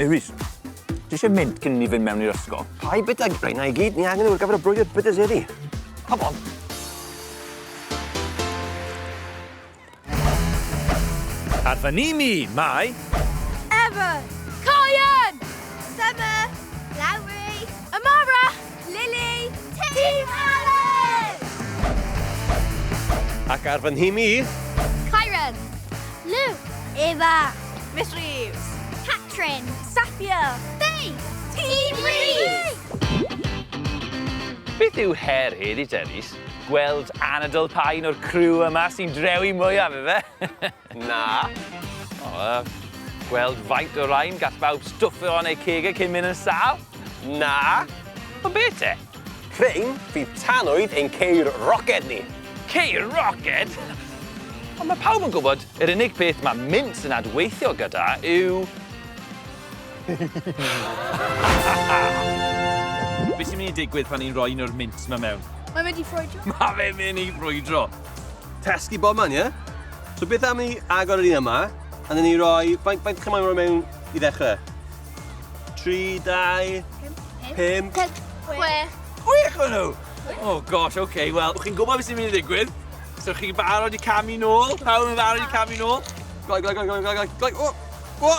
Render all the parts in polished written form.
Ei, Rhys, ti eisiau mynd cyn i ni fynd mewn i'r ysgol? Paid bita rheina i gyd, ni angen nhw ar gyfer y brwydr bitters heddi. Come on. Ar fy nhîm i, mae... Evan! Caian! Summer! Lowry! Amara! Lily! Tîm Alun! Ac ar fy nhîm i... Kyron! Luke! Eva! Miss Reeves! Catrin! Safia! Faith! Tîm Rees! Beth yw her heddi te, Rhys? Gweld anadl pa un o'r criw yma sy'n drewi mwyaf, ife? Na. O, gweld faint o rain gall bawb stwffio yn eu cegau cyn mynd yn sâl? Na. Ond be te? Rhein fydd tanwydd ein ceir roced ni. Ceir roced? Ond mae pawb yn gwybod yr unig peth mae mints yn adweithio gyda yw... Be sy'n mynd i digwydd pan ni'n rhoi un o'r mints 'ma mewn? Mae'n mynd i ffrwydro. Mae fe'n mynd i ffrwydro. Tesgi bob man, ie? So beth am ni agor yr un yma, a ni roi... Faint, faint chi moyn rhoi mewn i ddechrau? 3, 2, 5... 6. 6 o'n nhw! Oh gosh, oce, okay, wel, chi'n gwybod beth sy'n mynd i ddigwydd. So chi'n barod i camu nôl? Pawb yn barod i camu nôl? Gloi, gloi, gloi, gloi, gloi, gloi, o! O!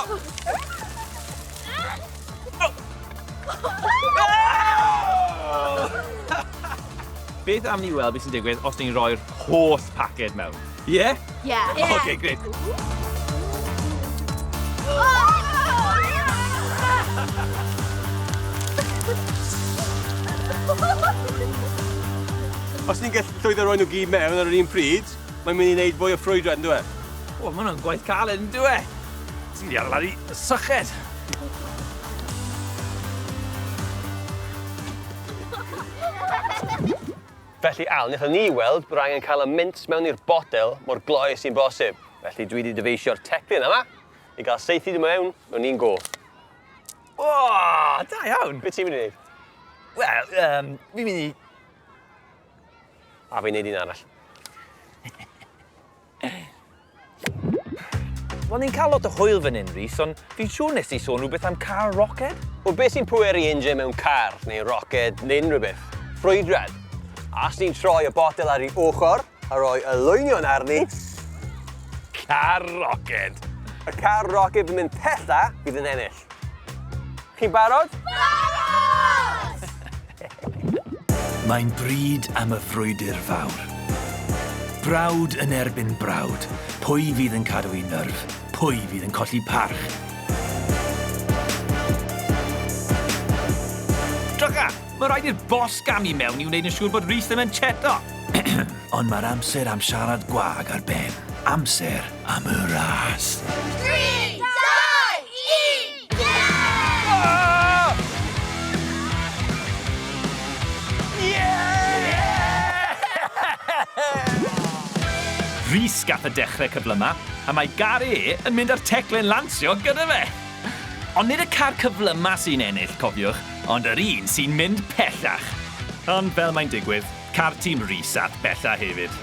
Beth am ni weld beth sy'n digwydd os ni'n rhoi'r holl paced mewn? Ie? Yeah? Ie. Yeah. Oce, grêt. Os ni'n gallu llwyddo roi nhw gyd mewn ar yr un pryd, mae'n mynd i wneud fwy o ffrwydrad, yn dyw e? O, mae hwnna'n gwaith caled, yn dyw e? Ti'n mynd i adeiladu syched. Felly, Al, wnaethon ni weld bod angen cael y mints mewn i'r botel mor gloi sy'n bosib. Felly dwi wedi dyfeisio'r teclyn yma i gael saethu nhw mewn mewn un go. O, da iawn! Be ti'n mynd i wneud? Wel, fi'n mynd i... A fi'n neud un arall. Wel, ni'n cael lot o hwyl fan hyn, Rhys, ond fi'n siŵr nes i sôn rhywbeth am car roced. Wel, beth sy'n pweru injin mewn car, neu roced, neu unrhyw beth? Ffrwydrad. A os ni'n troi y botel ar ei ochr, a rhoi y lwynion arni... Car roced! Y car roced yn mynd pella fydd yn ennill. Chi'n barod? Barod! Mae'n bryd am y frwydr fawr. Brawd yn erbyn brawd. Pwy fydd yn cadw ei nyrf? Pwy fydd yn colli parch? Drycha! Mae rhaid i'r bos gamu mewn i wneud yn siŵr bod Rhys ddim yn cheto. Ond mae'r amser am siarad gwag ar ben. Amser am y ras. 3, 2, 1, yeah! Yeah! Rhys gath y dechrau cyflyma, a mae Gary yn mynd â'r teclyn lansio gyda fe. Ond nid y car cyflyma sy'n ennill, cofiwch, ond yr un sy'n mynd pellach. Ond fel mae'n digwydd, car tîm Rhys ath bella hefyd.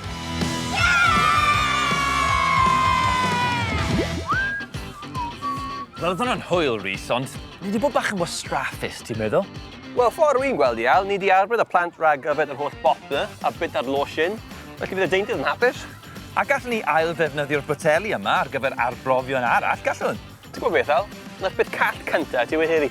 Wel, oedd hwnna'n hwyl, Rhys, ond ni wedi bod bach yn wastraffus, ti'n meddwl? Wel, ffordd rwy'n gweld i, Al, ni wedi arbed y plant rhag yfed yr holl bop 'na, a bit ar losin, felly bydd y deintydd yn hapus. A gallwn ni ail-ddefnyddio'r boteli yma ar gyfer arbrofion arall, gallwn? Ti'n gwybod beth, Al? Na'r bit call cynta ti wedi heddi.